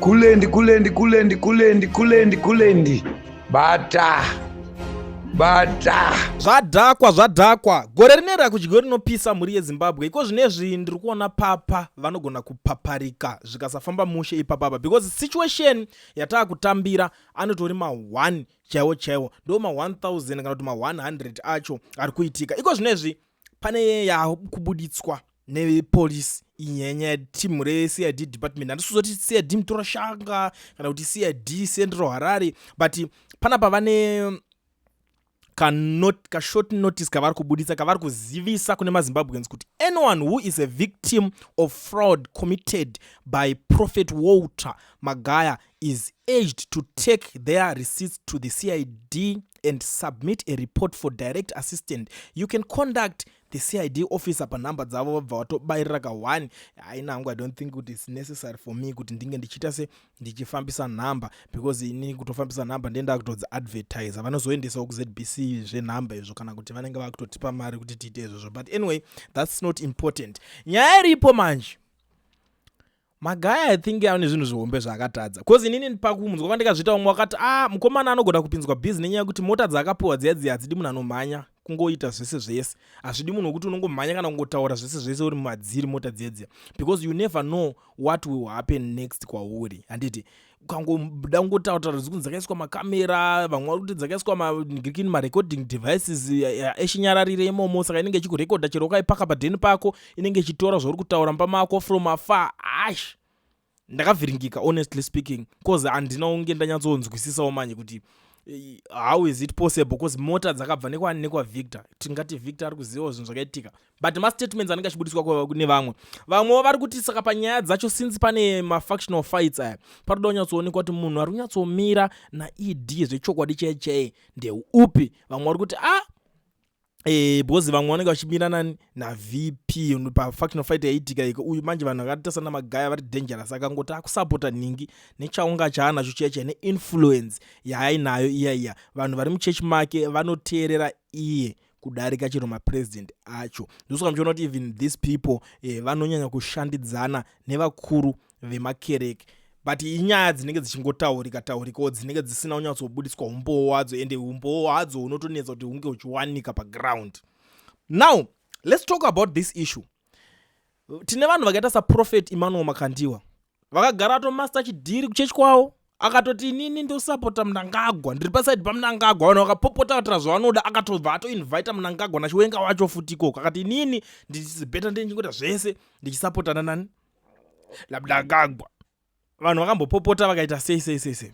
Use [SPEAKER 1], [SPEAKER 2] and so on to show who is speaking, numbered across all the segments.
[SPEAKER 1] Kulendi, kulendi, kulendi, kulendi, kulendi, kulendi. Bata. Bata.
[SPEAKER 2] Zvadhakwa, zvadhakwa. Gore rine rakudyo rinopisa mhuri yeZimbabwe. Iko zvinezvi ndiri kuona papa vanogona kupaparika zvikasafamba mushe ipapapa, because situation yataakutambira anotori ma1 chaiwo chaiwo, ndo ma1000 kana kuti ma100 acho ari kuitika iko zvinezvi. Pane yakubuditswa nepolisi inyanya yetimu reCID department. Handisi kuzoti CID Mutorashanga kana kuti CID Central Harare, but panapa vane kashort notice kavari kubudisa, kavari kuzivisa kune maZimbabweans kuti anyone who is a victim of fraud committed by Prophet Walter Magaya is urged to take their receipts to the CID and submit a report for direct assistance. You can contact the CID officer panhamba dzavo. Vabva vatobayirira ka1. Haina hangu, I don't think kuti it's necessary for me kuti ndinge ndichiita se ndichifambisa nhamba, because inini kutofambisa nhamba ndenda kutodzi advertise. Vanozoendesawo kuZBC zvenhamba izvo, kana kuti vanenge vakutotipa mari kuti tiite izvozvo. But anyway, that's not important. Nyaya iripo manje, Magaya, I think ane zvinhu zvihombe zvaakatadza, because inini pakumunzwa kwandikazviita, umwe wakati, "A ah, mukomana anogona kupinzwa busy," nenyaya yekuti mota dzaakapiwa dziya dziya hadzidi munhu anomhanya kungoita zvese zvese. Hazvidi munhu wekuti unongomhanya kana kungotaura zvese zvese uri mumadziri mota dziya dziya, because you never know what will happen next kwauri, handiti? Ukangoda kungotaura zikunzi dzakaiswa makamera, vamwe vari kuti dzakaiswa magirikini, marecording devices echinyararire imomo, saka inenge ichikurekodha chero ukaipaka padheni pako, inenge ichitora zvauri kutaura mumba mako from afar. Ash, ndakavhiringika, honestly speaking, 'cause handina kunge ndanyatsonzwisisawo manje kuti how is it possible, because mota dzakabva nekwani? NekwaVictor. Tingati Victor ari kuzivawo zvinhu zvakaitika, but mastatements anenge achibudiswa nevamwe, vamwewo vari kuti saka panyaya dzacho, since pane mafactional fights aya, paroda kunyatsoonekwa kuti munhu ari kunyatsomira naED zvechokwadi chai chai ndeupi. Vamwe vari kuti, ah, because vamwe vanenge vachimira nani? NaVP pafactional fight yaiitika iko. Uyu manje, vanhu vakaita sana Magaya vari dangerous. Akangoti akusapota nhingi nechaunga chaanacho chiya chiya, neinfluence yaainayo iya iya, vanhu vari muchechi make vanoteerera iye kudarika chero mapurezidendi acho. Ndosaka muchiona kuti even these people vanonyanya kushandidzana nevakuru vemakereke. But inyaya dzinenge dzichingotaurika taurikawo, dzinenge dzisina kunyatsobudiswa umbowo wadzo, ende umbowo hwadzo hunotonetsa kuti hunge huchiwanika paground. Now let's talk about this issue. Tine vanhu vakaita saProphet Emmanuel Makandiwa, vakagara atomaster chidhiri kuchechi kwavo. Akatoti, "Inini ndosapota Mnangagwa, ndiri paside paMnangagwa." Vanhu vakapopota vatira zvavanoda, akatobva atoinvita Mnangagwa naChiwenga wacho futi ikoko. Akati, "Inini ndibeta ndichingoita zvese ndichisapotana nani? NaMnangagwa." Vanhu vakambopopota, vakaita sei sei sei sei.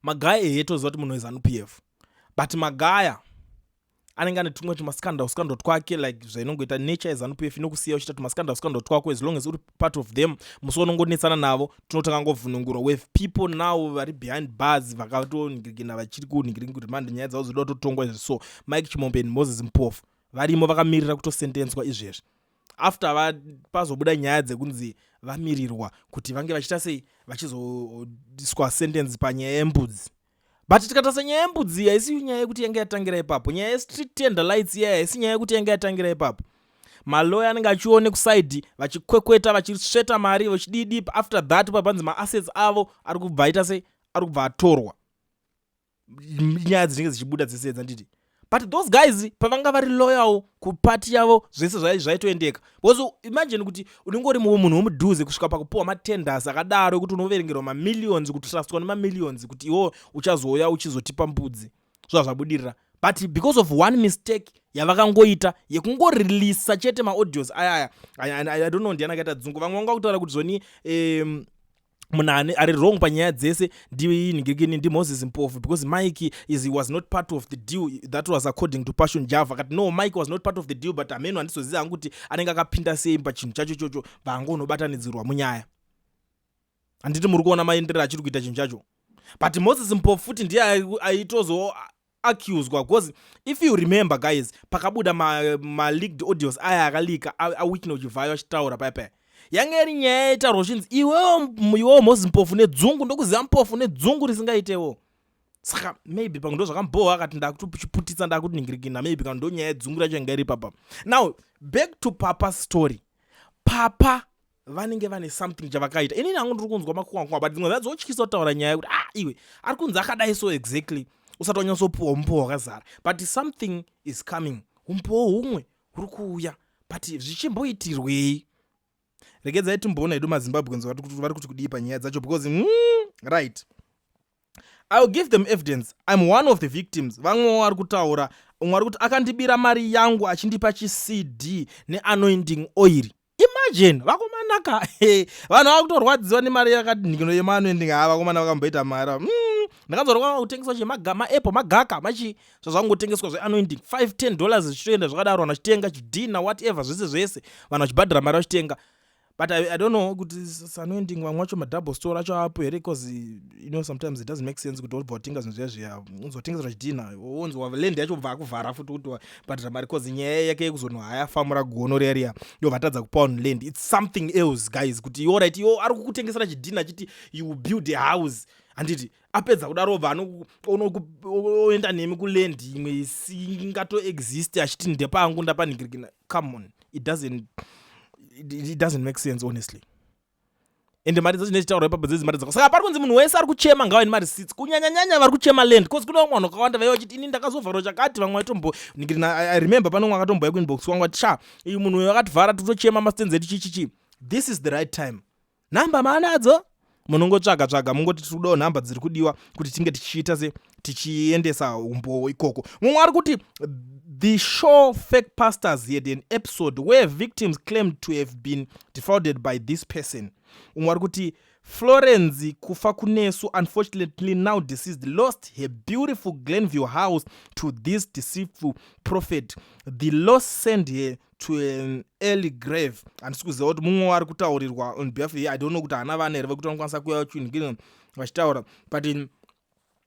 [SPEAKER 2] Magaya, ehe, toziva kuti munhu weZANU PF, but Magaya anenge ane tumwe tumascandal scandal twake, like zvainongoita nature yeZANU PF, inokusiya uchiita tumascandal scandal twako as long as uri part of them. Musi unongonetsana navo, tinotanga ngovhunungurwa. With people now vari behind bars, vakatonhingirikina, vachiri kunhingiriki kuti mande nyaya dzavo dzinoda kutotongwa izvi. So Mike Chimombe and Moses Mpofu varimo, vakamirira kutosentenswa izvezvi, after pazobuda nyaya dzekunzi vamirirwa kuti vange vachiita sei, vachizoiswa sentence panyaya yembudzi. But tikatarisa nyaya yembudzi, haisi nyaya yekuti yange yatangira ipapo. Nyaya yestreet tender lights iya haisi nyaya yekuti yange yatangira ipapo. Maloya anenge achione kusaidhi, vachikwekweta, vachisveta mari, vachididi. After that, papanzi maassets avo ari kubva aita sei? Ari kubva atorwa. Nyaya dzinenge dzichibuda dzese dzanditi, but those guys pavanga vari loyal kupati yavo, zvese zvaitoendeka, because imagine kuti unenge uri munhu womudhuze kusvika pakupiwa matenders akadaro, ekuti unoverengerwa mamillions, kutrustwa nemamillions, kuti iwo uchazouya uchizotipa mbudzi, zva zvabudirira. But because of one mistake yavakangoita yekungoreleasa chete maaudios ayaya, I don't know ndiani akaita dzungu. Vamwe vanga kutaura kuti zvoni munhu ari wrong panyaya dzese ndinhingirikini, ndiMoses Mpofu, because Mike is was not part of the deal. That was according to Passion Java. Akati, "No, Mike was not part of the deal," but ameno handizoziva hangu kuti anenge akapinda sei pachinhu chacho ichocho, vangonobatanidzirwa munyaya. Handiti muri kuona maenderero achiri kuita chinhu chacho? But Moses Mpofu futi ndiye aitozo accuswa, because if you remember, guys, pakabuda maleaked ma audios aya akalika aWicknell Chivhayo achitaura paya paya, yange iri nyaya yaitaurwa zvichinzi, "Iwewo, iwewo Moses Mpofu nedzungu, ndokuziva Mpofu nedzungu risingaitewo." Saka maybe pamwe ndo zvakambohwa, akati, "Ndakutochiputitsa, ndakutiningirikina." Maybe kana ndo nyaya yedzungu racho yanga iri papa. Now back to Papa story. Papa Vanenge vane something chavakaita. Inini hangu ndiri kunzwa makuhwa, but dzimwe dzadzotyisa kutaura nyaya yekuti, ah, iwe, ari kunzi akadai. So exactly usati wanyatsopuwa umbowo hwakazara, but something is coming, umbowo humwe huri kuuya, but zvichimboitirwei? Regedzai timboona hedu maZimbabweans vari kuti kudii panyaya dzacho, because right, "I will give them evidence. I'm one of the victims." Vamwewo vari kutaura. Umwe ari kuti, "Akandibira mari yangu achindipa chiCD neanointing oil." Imagine, vakomanaka, vanhu vava kutorwadziwa nemari yakadhikino yemaanointing. Ha, vakomana vakamboita mari. Ndakanzwa kutengeswa chemaapo, magaka machi, zvazvangotengeswa zveanointing, 5 $10 zvichitoenda zvakadaro. Vanhu vachitenga chidhina, whatever, zvese zvese, vanhu vachibhadhara mari vachitenga. But I don't know kuti anointing vamwe vacho madouble store acho apo here, because sometimes it doesn't make sense kuti wobva watenga zvinhu zviya zviya, unzotengesera chidhina, wonzi land yacho bva akuvhara futi kuti wabhadhara mari, because nyaya yake yekuzonohaya famu ragono riya riya, yobva atadza kupa on land. It's something else, guys, kuti alright, iwo ari kukutengesera chidhina achiti you build a house, handiti? Apedza kudaro, obva oenda nemi kuland imwe isingatoexist, achiti ndepangu, ndapanhingirikina. Come on, it doesn't make sense, honestly. Ende mari dzacho nechitaurwa ipapo dzedzi mari dzako. Saka pari kunzi munhu wese ari kuchema ngava nemareceipts, kunyanyanyanya vari kuchema land, because kune vamwe vanhu vakawanda vaiva vachiti, "Ini ndakazovharwa chakati." Vamwe vaitombo, I remember pane umwe akatomboya kuinbox kwangu ati, "Sha, iyi munhu uyu akativhara, titochema mastands edu, chichichi." This is the right time. Nhamba maanadzo, munongotsvaga tsvaga, mungoti tiri kudawo nhamba dziri kudiwa kuti tinge tichiita se tichiendesa umbowo ikoko. Mumwe ari kuti, "The show Fake Pastors had an episode where victims claimed to have been defrauded by this person." Umwe ari kuti, "Florence Kufa Kunesu, unfortunately now deceased, lost her beautiful Glenview house to this deceitful prophet. The loss sent her to an early grave." Handisi kuziva kuti mumwe ari kutaurirwa on behalf ye, I don't know kuti haana vana here vekuti vanokwanisa kuuya vachitaura, but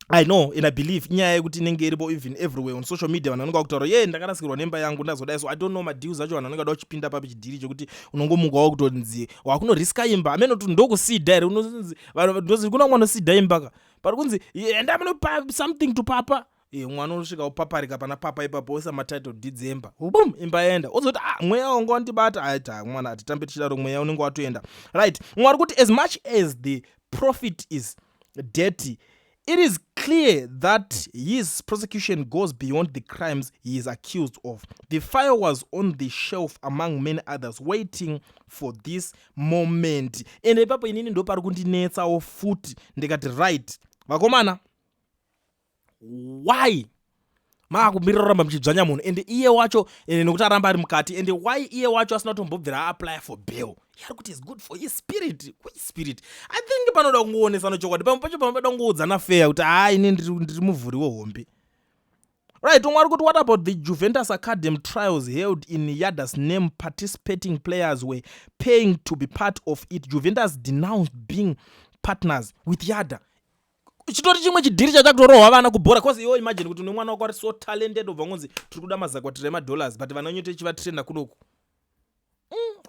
[SPEAKER 2] I know and I believe inyaya yekuti inenge iripo even everywhere on social media. Vanhu vanenge vakutaura, "Ye, ndakarasikirwa nemba yangu, ndazodai." So I don't know madeals acho vanhu vanenge vada kuchipinda papi, chidhiri chekuti unongomukawo kutonzi wakunoriska imba. Amene kuti ndokusidha here? Unonzi kuna mwana osidha imba ka, pari kunzi, "Enda munopa something to papa." Mwana unosvika upaparika pana papa ipapo, oisa matitle deeds emba, bum, imba yaenda. Ozoti, "Ah, mweya wanga wandibata." Aita mwana, hatitambe tichidaro, mweya unenge watoenda. Right, mumwe ari kuti, "As much as the prophet is dirty, it is clear that his prosecution goes beyond the crimes he is accused of. The file was on the shelf among many others, waiting for this moment." Ende ipapo inini ndo pari kundinetsawo futi. Ndikati, right, vakomana, why maakumirira kuramba muchidzvanya munhu? Ende iye wacho, ende nokuti aramba ari mukati, ende why iye wacho asina kutombobvira aapply for bail? Iye ari kuti is good for his spirit. Which spirit? I think panoda kungoonesana chokwadi pamwe pacho, panoda kungoudzana fair kuti, "Hai, ini ndiri muvhuri wehombe." Right, umwe ari kuti, "What about the Juventus Academy trials held in Yada's name? Participating players were paying to be part of it. Juventus denounced being partners with Yada." Chitori chimwe chidhiri chachakutorohwa vana kubhora, cause iwo imagine kuti une mwana wako ari so talented, obva ngonzi tiri kuda mazakwatira emadollars, but vana nyote chivatrena kunoku.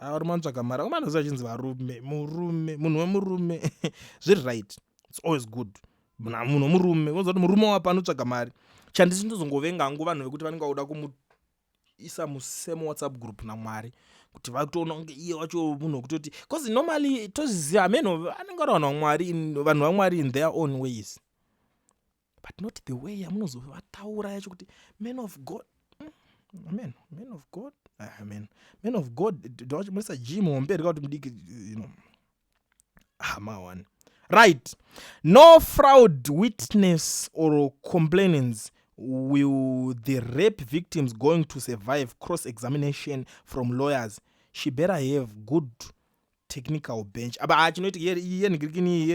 [SPEAKER 2] Varume vanotsvaga mari akomana, achinzi varume, murume, munhu wemurume, zviri right, it's always good. Munhu wemurume, unoziva kuti murume wapo anotsvaga mari. Chandisi ndozongovenga hangu vanhu vekuti vanenge vakuda kumuisa musame WhatsApp group naMwari, kuti vatoona kunge iye wacho munhu wekutoti, cause normally toziziva ameno vanenge vari vanhu vaMwari, vanhu vaMwari in their own ways, but not the way yamunozovataura yacho kuti man of God. Amen, man of God. Amen, man of God. Muisa g muhombe rika kuti mudiki. Ah, ma1. Right, "No fraud witness or complainants. Will the rape victims going to survive cross examination from lawyers? She better have good technical bench." Aba chinoiti yenhingirikini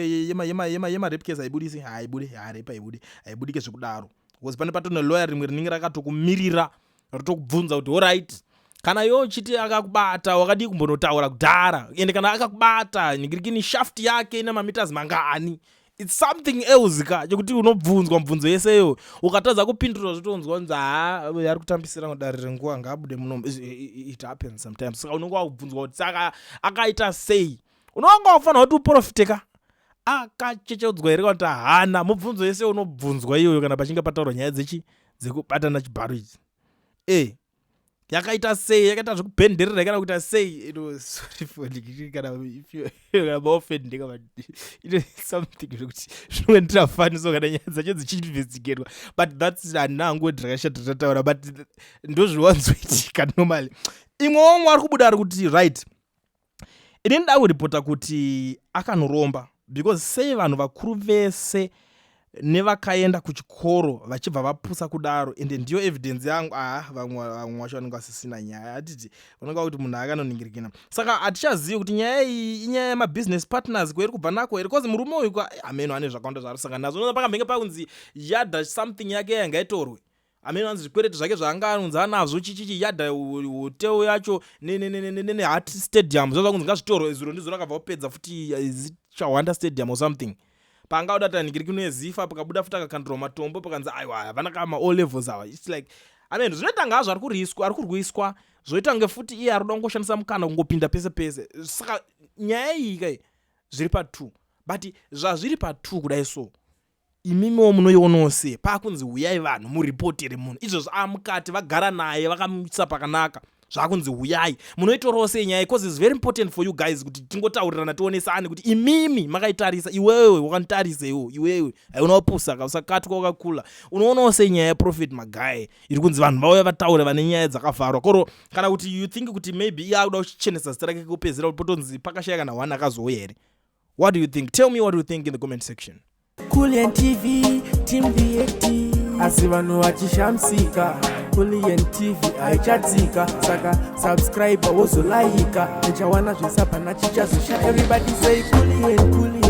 [SPEAKER 2] yemarape case haibudisi, haibudi, harape haibudi, haibudike zvekudaro, because pane patone lawyer rimwe rinenge rakatokumirira, ritokubvunza kuti, "Alright, kana iwe uchiti akakubata, wakadii kumbonotaura kudhara? Ende kana akakubata, nhingirikini, shaft yake ine mameters mangani?" It's something else ka, chekuti unobvunzwa mubvunzo yeseyo, ukatadza kupindura, zvotonzwa kunzi, "Ha, ari kutambisira dare renguva, ngaabude muno." It happens sometimes. Saka unonge wakubvunzwa kuti, "Saka akaita sei?" Unonga wakufanira kuti uprofite ka, akachecheudzwa here kana kuti hana? Mubvunzo yese unobvunzwa iyoyo kana pachinge pataurwa nyaya dzechi dzekubatana chibharo ichi. E. Yakaita sei? Yakaita zvekubhenderera kana kuita sei? Sorry for kana if you kana maofendeka, but it is something zvekuti zvinongoendera faniso kana nyaya dzacho dzichiinvestigatwa. But that's, handina hangu word rakashata tataura, but ndozviwanzoitika normally. Imwe wamwe ari kubuda ari kuti, right, ini ndida kuripota kuti akanoromba, because sei vanhu vakuru vese nevakaenda kuchikoro vachibva vapusa kudaro? Ende ndiyo evidence yangu. Aa, vamwe vacho vanenge vasisina nyaya. Hatiti vanonga kuti munhu akanoningirikina. Saka hatichazivi kuti nyaya iyi inyaya yemabusiness partners kweiri kubva nako here, cause murume uyu ameno ane zvakawanda zvaari kusangana nazvo. Unoona pakambenge pakunzi Yadha something yake yangaitorwe, ameno anzi zvikwereti zvake zvaanga anonzi anazvo, chichichi, Yadha hotel yacho neHeart Stadium, zvazva kunzi ngazvitorwe. Zuro ndizvo rakabva kupedza futi Chawanda Stadium or something, paanga kuda tanhingiri kuneZIFA, pakabuda futi akakandirwa matombo, pakanzi aiwa, havana kama all levels ava. It's like, I mean, zvinoita ngazvo ari kuriswa, ari kurwiswa, zvoita kunge futi iye ari kuda kungoshandisa mukana kungopinda pese pese. Saka nyaya iyi kai zviri pa2, but zvazviri pa2 kudai, so imimiwo munoionawo sei paakunzi huyai vanhu muripotere munhu? Izvozvo amukati vagara naye, vakamuisa pakanaka, zvakunzi huyai, munoitorawo sei nyaya? Because it's very important for you guys kuti tingotaurirana, tionesane kuti imimi makaitarisa. Iwewe wakanditarisa, iwo iwewe haiona kupusa, usakatwa wakakula. Unoonawo sei nyaya yaProphet Magaya iri kunzi vanhu vauya vataure vane nyaya dzakavharwa koro, kana kuti you think kuti maybe iye akuda kuchenesa zita rake kupedzera, kuti potonzi pakashaya kana one akazouya here? What do you think? Tell me what you think in the comment section.
[SPEAKER 3] Kulian TV, Team VAT. Asi vanhu vachishamisika, Kulian TV haichatsika. Saka subscribe, wozolaika, uchawana zvese, hapana chichazosha. Everybody say Kulian, Kulian.